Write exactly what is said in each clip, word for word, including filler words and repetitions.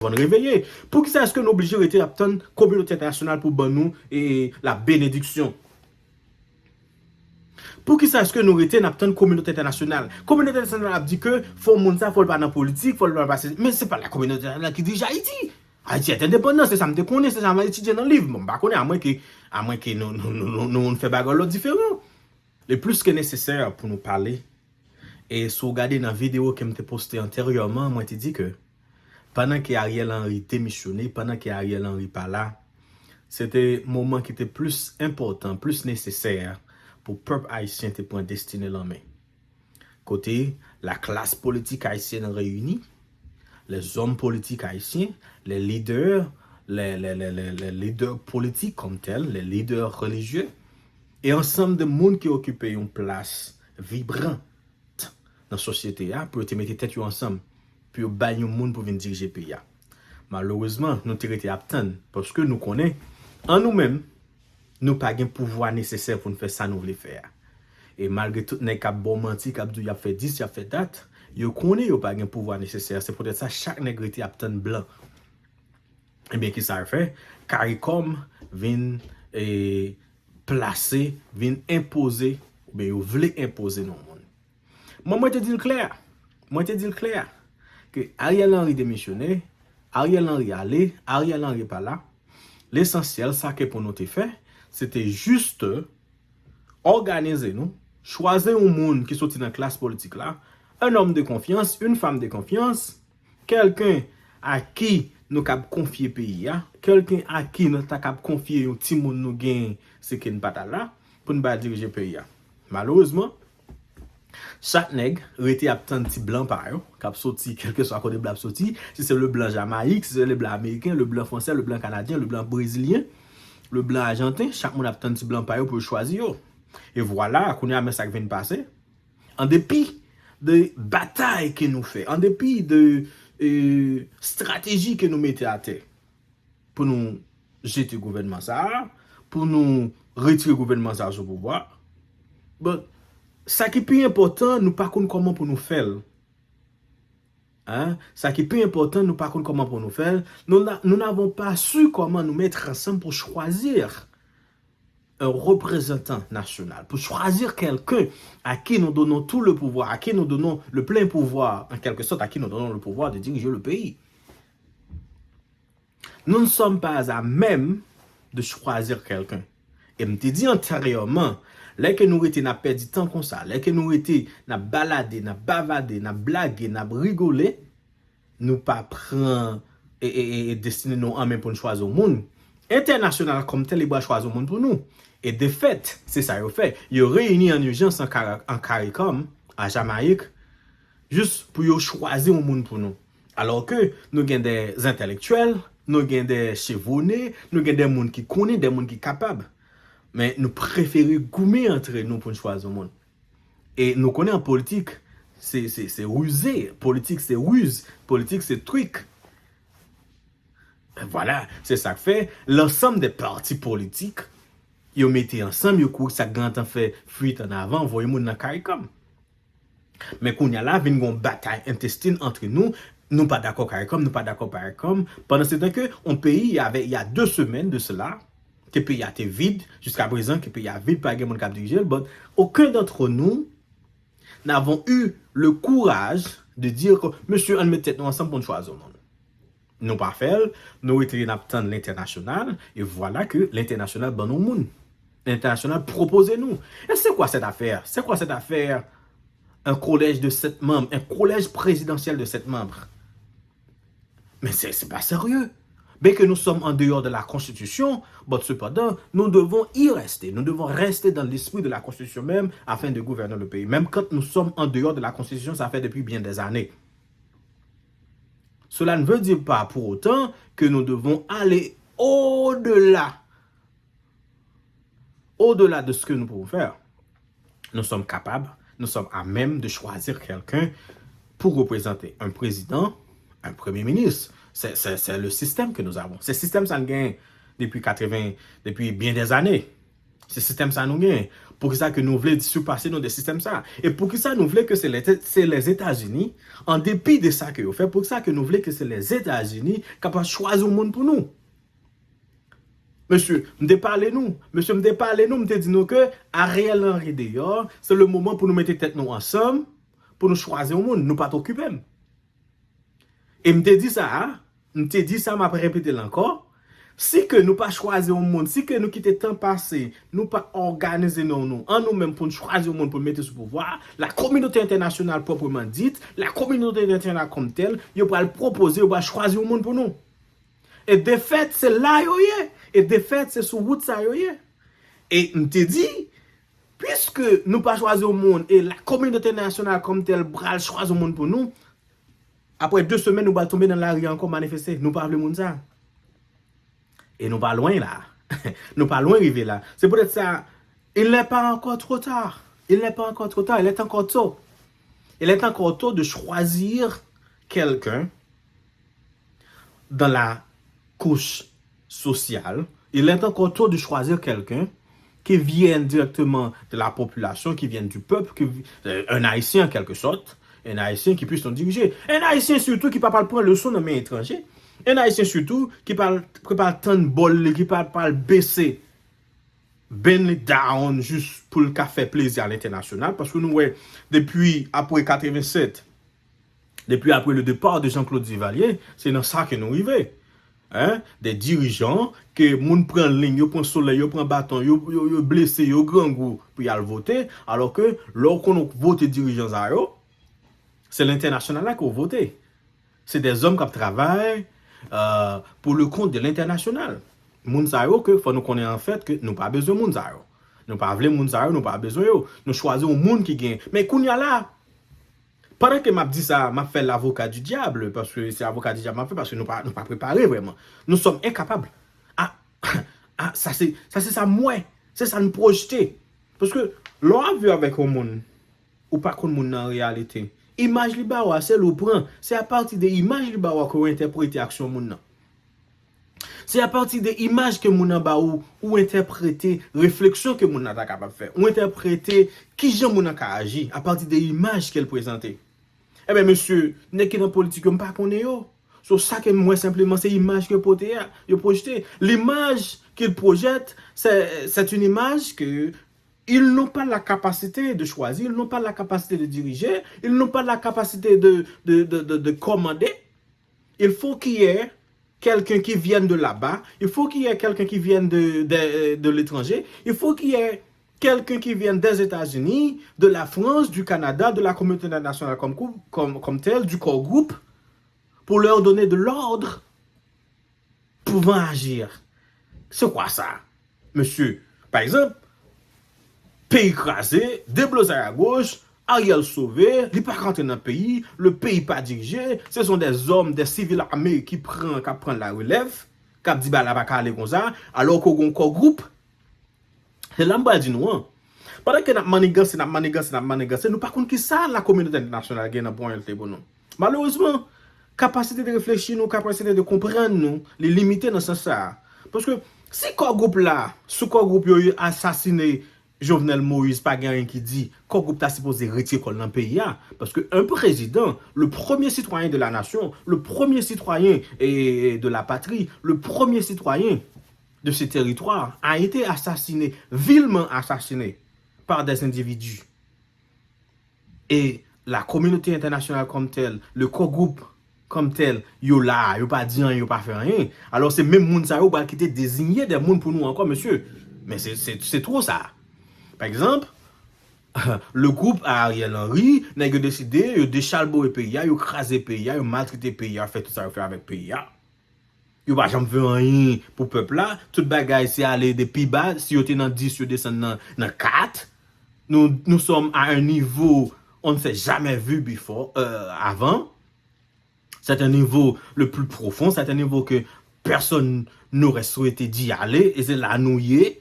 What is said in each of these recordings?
van reveye. Poukisa èske nou oblije rete ap tann kominote entènasyonal pou ban nou e, la benediksyon? Poukisa èske nou rete n ap tann kominote entènasyonal? Kominote entènasyonal ap di ke fò moun sa, fò l pa nan politik, fò l pa pase. Men se pa la kominote entènasyonal ki dirije Ayiti. Ayiti est indépendant, se sa m te konnen, se sa m etidye nan liv. Bon, m pa konnen, amwen ke, amwen ke nou, nou, nou, nou, nou fè bagay lòt diferan. Li plis ke nesesè pou nou pale. E si w gade nan videyo ke m te poste anteryèman, mwen te di ke pandan ke Ariel Henry demisyone, pandan ke Ariel Henry pa la, se te moman ki te plis enpòtan, plis nesesè pou pèp ayisyen te pran destine l an men. Kote la classe politique haïtienne réunie, les hommes politiques haïtiens, les leaders, les, les, les, les, les leaders politiques comme tels, les leaders religieux, e ansanm de moun ki okipe yon plas vibrant nan sosyete a, pou yo te mete tèt yo ansanm, pou yo bay yon moun pou vin dirije peyi a. Malerezman, nou te rete ap tann, paske nou konnen, an nou menm, nou pa gen pouvwa nesesè pou n fè sa nou vle fè a. E malgre tout nèg k ap ba w manti, k ap di w y ap fè dis, y ap fè dat, yo konnen yo pa gen pouvwa nesesè. Se poutèt sa, chak nèg rete ap tann blan. Ebyen, ki sa l fè? Caricom vin, e, plase, vin enpoze, oubyen yo vle enpoze nan yon moun. Mwen, mwen te di l klè. Mwen te di l klè. Ke Ariel Henry demisyone, Ariel Henry ale, Ariel Henry pa la. Lesansyèl, sa ke pou nou te fè, se te jis òganize nou, chwazi yon moun ki soti nan klas politik la, un homme de confiance, une femme de confiance, kèlken a ki nou kab konfye peyi a, kèlken a ki nou ta kab konfye yon timoun nou gen, se ke n pa ta la, pou n ba dirije peyi a. Malerezman, chak nèg rete ap tann ti blan pa yo, k ap soti, kèlkeswa kote blan ap soti, si se le blan Jamayik, si se le blan Ameriken, le blan Fransè, le blan Kanadyen, le blan Brezilyen, le blan Ajanten, chak moun ap tann ti blan pa yo pou yo chwazi yo. E vwala, kounye a, men sa k vin pase. An depi de batay ke nou fè, an depi de, e, estrateji ke nou mete atè pou nou jete gouvènman sa a, pou nou retire gouvènman sa a sou pouvwa. Bon, sa ki pi enpòtan, nou pa konn kòman pou nou fè l. Hein? Sa ki pi enpòtan, nou pa konn kòman pou nou fè l. Nous n'a- nous n'avons pas su comment nous mettre ensemble pour choisir un représentant national, pour choisir quelqu'un à qui nous donnons tout le pouvoir, à qui nous donnons le plein pouvoir, en quelque sorte, à qui nous donnons le pouvoir de diriger le pays. Nous ne sommes pas à même de choisir quelqu'un. E m te di anteryèman, lè ke nou rete n ap pèdi tan konsa, lè ke nou rete n ap balade, n ap bavade, n ap blage, n ap rigole, nou pa pran e, e, e, e destine nou an men pou n chwazi yon moun. Entènasyonal kòm tèl, li pral chwazi yon moun pou nou. E defèt, se sa yo fè. Yo reyini an ijans an Kara- an Caricom, a Jamayik, jis pou yo chwazi yon moun pou nou. Alò ke nou gen de entèlektyèl, nou gen de chevone, nou gen de moun ki konnen, de moun ki kapab. Men nou prefere goumen antre nou pou n chwazi yon moun. E nou konnen an politik, se, se, se rize. Politik, se riz. Politik, se trik. Vwala, se sa k fè lansanm de pati politik, yo mete ansanm, yo kouri sa k gentan fè fuit an avan, voye moun nan Caricom. Men kounye a la, vin gen yon batay entestin antre nou. Nou pa dakò Caricom, nou pa dakò Caricom. Pandan se tan ke yon peyi, il y a deux semaines de cela, ke peyi a te vid, jiska prezan, ke peyi a vid, pa gen moun k ap dirije l, but aucun d'entre nous n'avons eu le courage de dire que, mesye, ann met tèt nou ansanm pou n chwazi yon moun. Nou pa fè l, nou rete n ap tann lentènasyonal, e vwala ke lentènasyonal ban nou moun. Lentènasyonal pwopoze nou. Et c'est quoi cette affaire? C'est quoi cette affaire? Un collège de sept membres, un collège présidentiel de sept membres. Men se, se pa serye. Bien que nous sommes en dehors de la Constitution, but cependant, nous devons y rester. Nous devons rester dans l'esprit de la Constitution même afin de gouverner le pays. Même quand nous sommes en dehors de la Constitution, ça fait depuis bien des années. Cela ne veut dire pas pour autant que nous devons aller au-delà, au-delà de ce que nous pouvons faire. Nous sommes capables, nous sommes à même de choisir quelqu'un pour représenter un président, un premier ministre. C'est, c'est, c'est le système que nous avons. Se sistèm sa n gen depi katreven, depi byen dè zane. Se sistèm sa nou gen. Poukisa ke nou vle sipase nou de sistèm sa? E poukisa nou vle ke se Lèzetazini, an depi de sa ke yo fè, poukisa ke nou vle ke se Lèzetazini k ap chwazi yon moun pou nou? Mesye, m te pale nou. Mesye, m te pale nou, m te di nou ke Ariel Henry deyò, se le moman pou nou mete tèt nou ansanm, pou nou chwazi yon moun. Nou pa t okipe m. E m te di sa, m te di sa, m ap repete l ankò. Si ke nou pa chwazi yon moun, si ke nou kite tan pase, nou pa òganize nou, nou, an nou menm pou n chwazi yon moun pou n mete sou pouvwa, la kominote entènasyonal pwòpman dit, la kominote entènasyonal kòm tèl, yo pral pwopoze, yo pral chwazi yon moun pou nou. E defèt, se la yo ye. E defèt, se sou wout sa yo ye. E m te di, piske nou pa chwazi yon moun e la kominote entènasyonal kòm tèl pral chwazi yon moun pou nou, apre de semèn, nou pral tonbe nan lari ankò manifeste. Nou pa vle moun sa. E nou pa lwen la. Nou pa lwen rive la. Se poutèt sa, il n'est pas encore trop tard. Il n'est pas encore trop tard. Il est encore tôt. Il est encore tôt de choisir quelqu'un dans la couche sociale. Il est encore tôt de choisir quelqu'un qui vienne directement de la population, qui vienne du peuple, qui, euh, un Haïtien en quelque sorte, un Haïtien qui puisse nous diriger. Un Haïtien surtout ki pa pral pran leson nan men etranje. Un Haïtien surtout ki pa pral tann bòl li, ki pa pral bese ben li down jis pou l ka fè plezi a lentènasyonal. Paske nou wè, depi apre katrevennsèt, depi apre le départ de Jean-Claude Duvalier, se nan sa ke nou rive. Hein? De dirijan ke moun pran liy, yo pran solèy, yo pran baton, yo, yo, yo blese, yo grangou pou y al vote, alò ke lè w konn w vote dirijan sa yo, se lentènasyonal la ke w vote. Se de zòm k ap travay, euh, pour le compte de l'international. Moun sa yo ke fò nou konnen an fèt ke nou pa bezwen moun sa yo. Nou pa vle moun sa yo, nou pa bezwen yo. Nou chwazi yon moun ki gen. Men kounye a la, pandan ke m ap di sa, m ap fè l'avocat du diable, paske se avocat du diable m ap fè, paske nou pa, nou pa prepare vrèman. Nous sommes incapables. Ah, ah, sa se, sa se sa m wè. Se sa n pwojte. Paske lè w ap viv avèk yon moun, ou pa konn moun nan an reyalite. Imaj li ba w a, se l ou pran. Se apati de imaj li ba w a ke w entèprete aksyon moun nan. Se apati de imaj ke moun nan ba ou, ou entèprete refleksyon ke moun nan ta kapab fè. Ou entèprete kijan moun nan ka aji apati de imaj ke l prezante. Ebyen, mesye, nèg ki nan politik yo, m pa konnen yo. So, sa ke m wè senpleman, se imaj ke pote a, yo pwojte. L'image qu'ils projettent, c'est, c'est une image que ils n'ont pas la capacité de choisir, ils n'ont pas la capacité de diriger, ils n'ont pas la capacité de, de, de, de, de commander. Il faut qu'il y ait quelqu'un qui vienne de là-bas, il faut qu'il y ait quelqu'un qui vienne de, de, de l'étranger, il faut qu'il y ait quelqu'un qui vienne des États-Unis, de la France, du Canada, de la communauté internationale comme, comme, comme telle, du core group, pour leur donner de l'ordre pouvant agir. Se kwa sa, mesye? Pa egzanp, peyi kraze, deblozay agoch, Ariel sove, li pa ka antre nan peyi, le peyi pa dirije, se son de zòm, de sivil ame ki pran, k ap pran la relèv, k ap di bagay la pa ka ale konsa, alò ke w gen yon kò gwoup. Se la m pral di nou an. Pandan ke n ap maniganse, n ap maniganse, n ap maniganse, nou pa konn kisa la kominote entènasyonal gen nan ponyèlte pou nou. Malerezman, kapasite de reflechi nou, kapasite de konprann nou, li limite nan sans sa a. Paske si kò gwoup la, sou kò gwoup yo, yo asasine Jovenel Moïse, pa gen anyen ki di, kò gwoup ta sipoze retire kò l nan peyi a. Paske un président, le premier citoyen de la nation, le premier citoyen, eh, de la patrie, le premier citoyen de ce territoire a été assassiné, vilement assassiné par des individus. E la kominote entènasyonal kòm tèl, le kò gwoup kòm tèl, yo la, yo pa di anyen, yo pa fè anyen. Alò, se menm moun sa yo pral kite deziye de moun pou nou ankò, mesye. Men se, se, se twò sa. Pa egzanp, le gwoup a Ariel Henry, nèg yo deside, yo dechalbore peyi a, yo kraze peyi a, yo maltrete peyi a, fè tout sa yo fè avèk peyi a. Yo pa janm fè anyen pou pèp la. Tout bagay se ale de pi ba. Si yo te nan dis, yo desann nan, nan kat. Nous, nous sommes à un niveau on ne s'est jamais vu before, euh, avant. C'est un niveau le plus profond, c'est un niveau que personne n'aurait souhaité d'y aller, e se la nou ye.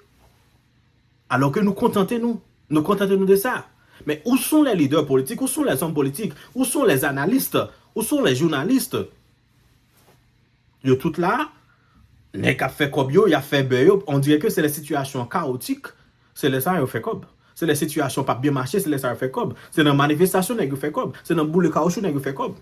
Alò ke nou kontante nou. Nou kontante nou de sa. Men où sont les leaders politiques? Où sont les hommes politiques? Où sont les analystes? Où sont les journalistes? Yo tout la, nèg k ap fè kòb yo, y ap fè bè yo, on dirait que c'est les situations chaotiques, se lè sa yo fè kòb. Se lè sitiyasyon p ap byen mache, se lè sa yo fè kòb. Se nan manifestasyon nèg yo fè kòb. Se nan boule kawoutchou nèg yo fè kòb.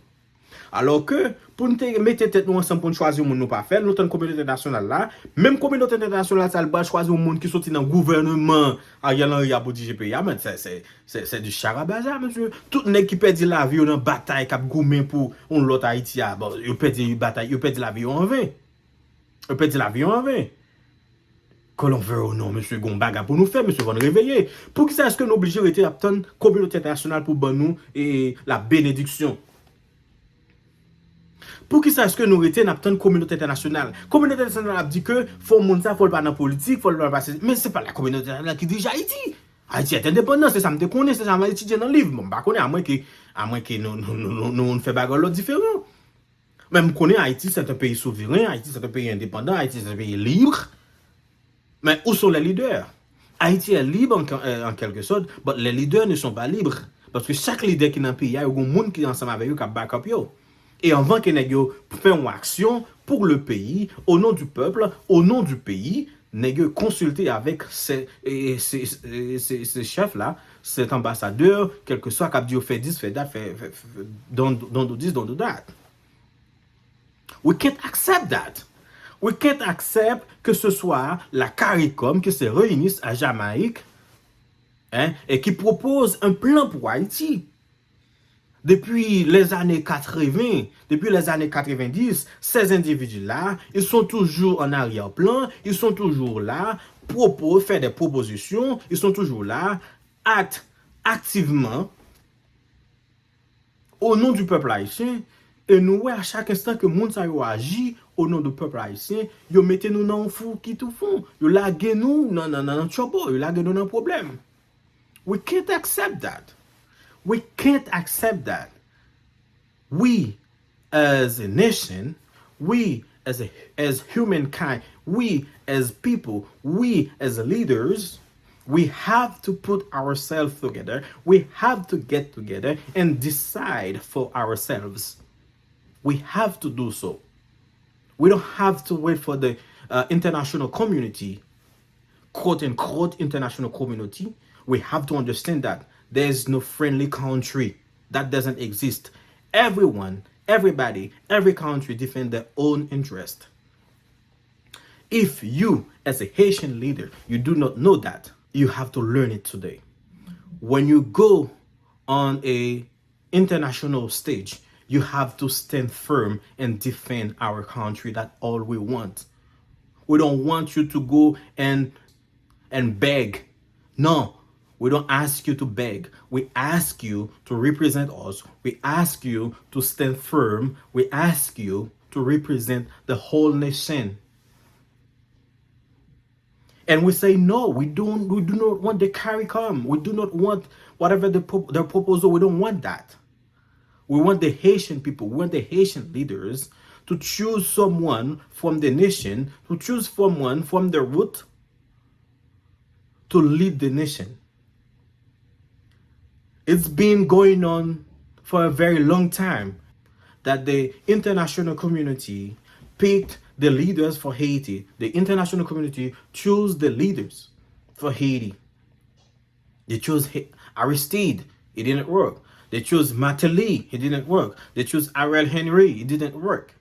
Alò ke, pou n te mete tèt nou ansanm pou n chwazi yon moun, nou pa fè l, nou tann kominote entènasyonal la. Menm kominote entènasyonal sa a, l pral chwazi yon moun ki soti nan gouvèneman Ariel Henry a pou dirije peyi a, men se, se, se, se du charabaya, mesye. Tout nèg ki pèdi lavi yo nan batay k ap goumen pou yon lòt Ayiti a, bon, yo pèdi batay, yo pèdi lavi yo anven. Yo pèdi lavi yo anven. Ke l vle ou non, mesye, gon bagay pou nou fè, mesye, fò n reveye. Poukisa èske nou oblije rete ap tann kominote entènasyonal pou ban nou e, la benediksyon? Poukisa èske nou rete n ap tann kominote entènasyonal? Kominote entènasyonal ap di ke fò moun sa, fò l pa nan politik, fò l pa pase. Men se pa la kominote entènasyonal ki dirije Ayiti. Ayiti est indépendant, se sa m te konnen, se sa m etidye nan liv. Bon, m pa konnen, amwenke, amwenke nou, nou, nou, nou, nou, nou fè bagay lòt diferan. Men m konnen Ayiti, c'est un pays souverain, Ayiti, c'est un pays indépendant, Ayiti, c'est un pays libre. Mais où sont les leaders? Haïti est libre en, en, en quelque sorte, but les leaders ne sont pas libres. Paske chak lidè ki nan peyi a, yo gon moun ki ansanm avè yo k ap back up yo. E anvan ke nèg yo fè yon aksyon pour le pays, au nom du peuple, au nom du pays, nèg yo konsilte avèk se, e, se, se, se, se chèf la, set anbasadè, kèlkeswa k ap di yo fè dis, fè dat, fè, fè, fè don't, don't do this, don't do that. We can't accept that. We can't accept ke se swa la CARICOM, ke se Réunis a Jamayik, hein, e ki pwopoze yon plan pou Ayiti. Depi lèzane katreven, depi lèzane katrevendis, ces individus-là, ils sont toujours en arrière-plan, ils sont toujours là, propo, fè de pwopozisyon, ils sont toujours là, act, aktivman, o non di pèp ayisyen, e nou wè a chak enstan ke moun sa yo aji o non di pèp ayisyen, yo mete nou nan yon fou ki tou fon, yo lage nou nan, nan, nan, nan tchòbò, yo lage nou nan pwoblèm. We can't accept that. We can't accept that. We, as a nation, we, as a, as humankind, we, as people, we, as leaders, we have to put ourselves together. We have to get together and decide for ourselves. We have to do so. We don't have to wait for the, uh, international community, quote unquote international community. We have to understand that there is no friendly country. That doesn't exist. Everyone, everybody, every country defend their own interest. If you, as a Haitian leader, you do not know that, you have to learn it today. When you go on a international stage, you have to stand firm and defend our country. That's all we want. We don't want you to go and, and beg. No, we don't ask you to beg. We ask you to represent us. We ask you to stand firm. We ask you to represent the whole nation. And we say no, we don't, we do not want the CARICOM. We do not want whatever the pro-, the proposal. We don't want that. We want the Haitian people, we want the Haitian leaders to choose someone from the nation, to choose someone from the root to lead the nation. It's been going on for a very long time that the international community picked the leaders for Haiti. The international community chose the leaders for Haiti. They chose Ha-, Aristide. It didn't work. They chose Martelly. It didn't work. They chose Ariel Henry. It didn't work.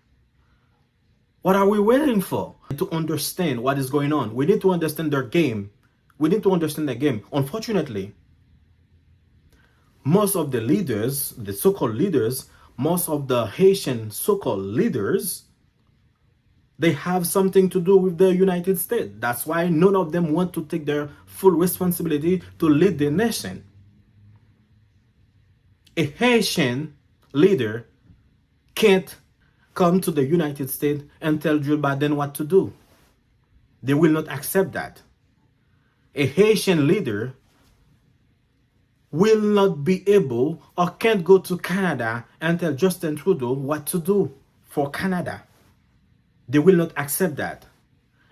What are we waiting for? To understand what is going on. We need to understand their game. We need to understand their game. Unfortunately, most of the leaders, the so-called leaders, most of the Haitian so-called leaders, they have something to do with the United States. That's why none of them want to take their full responsibility to lead the nation. A Haitian leader can't come to the United States and tell Joe Biden what to do. They will not accept that. A Haitian leader will not be able or can't go to Canada and tell Justin Trudeau what to do for Canada. They will not accept that.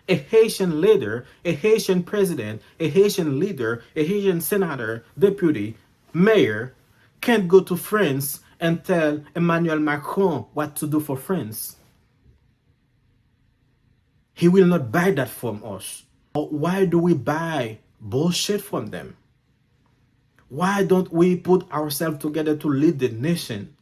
A Haitian leader, a Haitian president, a Haitian leader, a Haitian senator, deputy, mayor can't go to France and tell Emmanuel Macron what to do for France. He will not buy that from us. But why do we buy bullshit from them? Why don't we put ourselves together to lead the nation?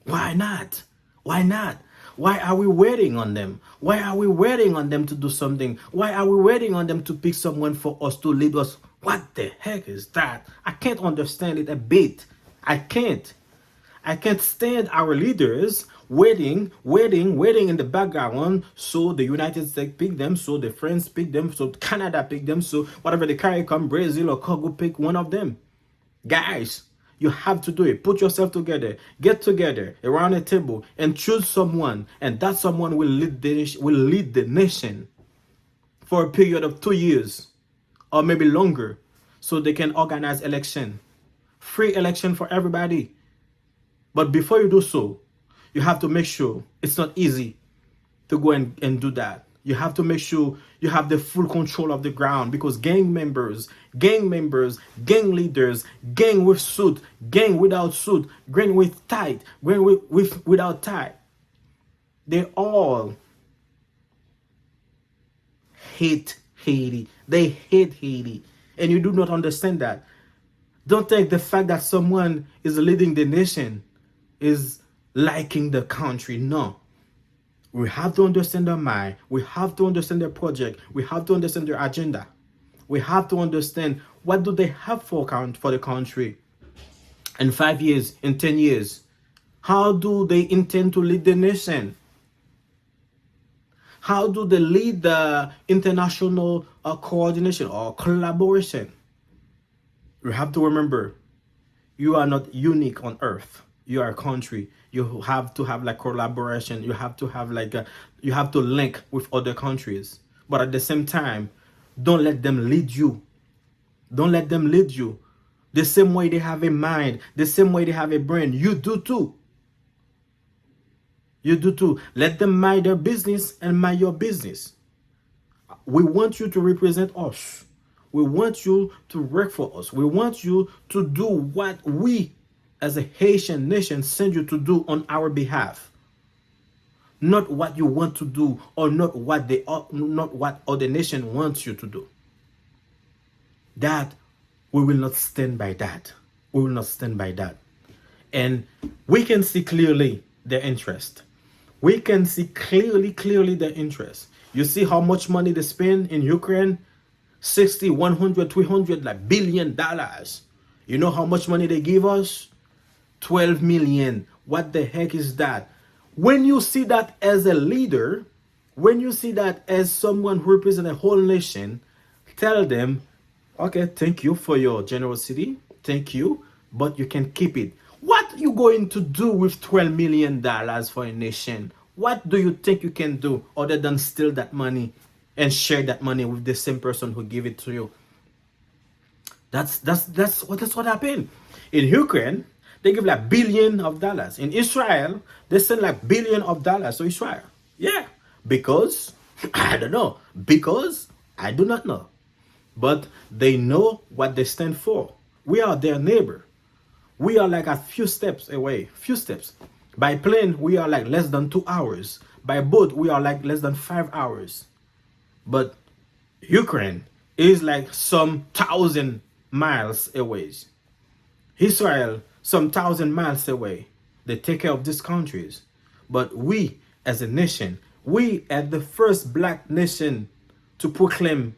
Why not? Why not? Why are we waiting on them? Why are we waiting on them to do something? Why are we waiting on them to pick someone for us to lead us? What the heck is that? I can't understand it a bit. I can't. I can't stand our leaders waiting, waiting, waiting in the background. So the United States pick them, so the France pick them, so Canada pick them, so whatever the CARICOM, Brazil or Congo pick one of them. Guys, you have to do it. Put yourself together. Get together around a table and choose someone, and that someone will lead the nation, will lead the nation for a period of two years or maybe longer, so they can organize election, free election for everybody. But before you do so, you have to make sure it's not easy to go and, and do that. You have to make sure you have the full control of the ground, because gang members, gang members, gang leaders, gang with suit, gang without suit, gang with tie, gang with, with without tie, they all hate Haiti. They hate Haiti. And you do not understand that. Don't think the fact that someone is leading the nation is liking the country. No. We have to understand their mind. We have to understand their project. We have to understand their agenda. We have to understand what do they have for count-, for the country in five years, in ten years. How do they intend to lead the nation? How do they lead the international, uh, coordination or collaboration? You have to remember, you are not unique on earth. You are a country. You have to have, like, collaboration. You have to have, like, a, you have to link with other countries. But at the same time, don't let them lead you. Don't let them lead you. The same way they have a mind, the same way they have a brain, you do too. You do too. Let them mind their business and mind your business. We want you to represent us. We want you to work for us. We want you to do what we as a Haitian nation send you to do on our behalf. Not what you want to do, or not what the o-, not what other nation wants you to do. That we will not stand by that. We will not stand by that. And we can see clearly their interest. We can see clearly, clearly their interest. You see how much money they spend in Ukraine? Sixty, one hundred, three hundred, like, billion dollars. You know how much money they give us? Twelve million. What the heck is that? When you see that as a leader, when you see that as someone who represent a whole nation, tell them, "Okay, thank you for your generosity. Thank you, but you can keep it." What you going to do with twelve million dollars for a nation? What do you think you can do other than steal that money and share that money with the same person who give it to you? That's, that's, that's what, that's what happened. In Ukraine, they give, like, billion of dollars. In Israel, they send, like, billion of dollars to Israel. Yeah, because, I don't know. Because I do not know. But they know what they stand for. We are their neighbor. We are, like, a few steps away, few steps. By plane, we are, like, less than two hours. By boat, we are, like, less than five hours. But Ukraine is, like, some thousand miles away. Israel, some thousand miles away. They take care of these countries. But we, as a nation, we, as the first black nation to proclaim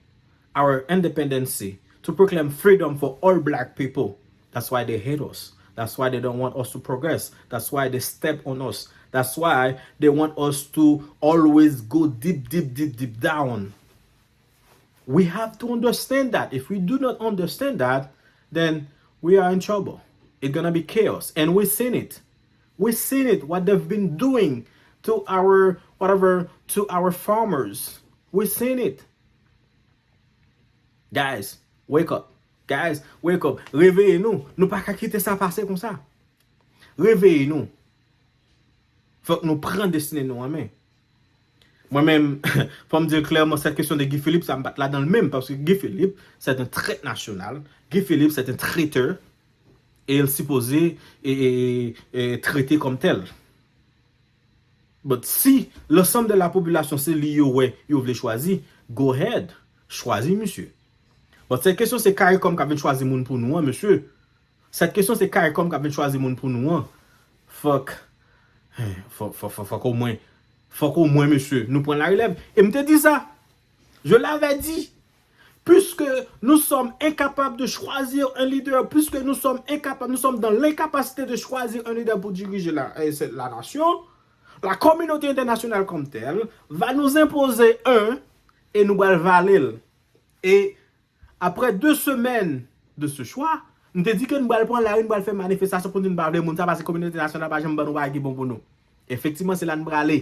our independency, to proclaim freedom for all black people, that's why they hate us. That's why they don't want us to progress. That's why they step on us. That's why they want us to always go deep, deep, deep, deep down. We have to understand that. If we do not understand that, then we are in trouble. It's gonna be chaos. And we seen it. We seen it, what they've been doing to our, whatever, to our farmers. We seen it. Guys, wake up. Guys, wake up. Reveye nou. Nou pa ka kite sa pase konsa. Reveye nou. Fòk nou pran destine nou an men. Mwen menm, fò m di l klèman, cette question de Guy Philippe, sa m pa t ladan l menm, paske Guy Philippe, c'est un traître national. Guy Philippe, c'est un traiteur. E l sipoze e, e, e, trete kòm tèl. But si l'ensemble de la population se li yo wè yo vle chwazi, go ahead, chwazi misye. But cette question, c'est CARICOM k ap vin chwazi moun pou nou an, mesye. Cette question, c'est CARICOM k ap vin chwazi moun pou nou an. Fòk, fòk, fòk, fòk, fòk omwen, fòk omwen, mesye, nou pran larelèv. E m te di sa. Je l'avais dit. Puisque nous sommes incapables de choisir un leader, puisque nous sommes incapables, nous sommes dans l'incapacité de choisir un leader pour diriger la, euh, cette- la nation, la communauté internationale comme telle va nous imposer un et nous allons valer. Et après deux semaines de ce choix, nou te di ke nou pral pran lari, nou pral fè manifestasyon pou nou pa vle moun sa, paske kominote entènasyonal pa janm ban nou bagay ki bon pou nou. Efektivman, se la nou prale.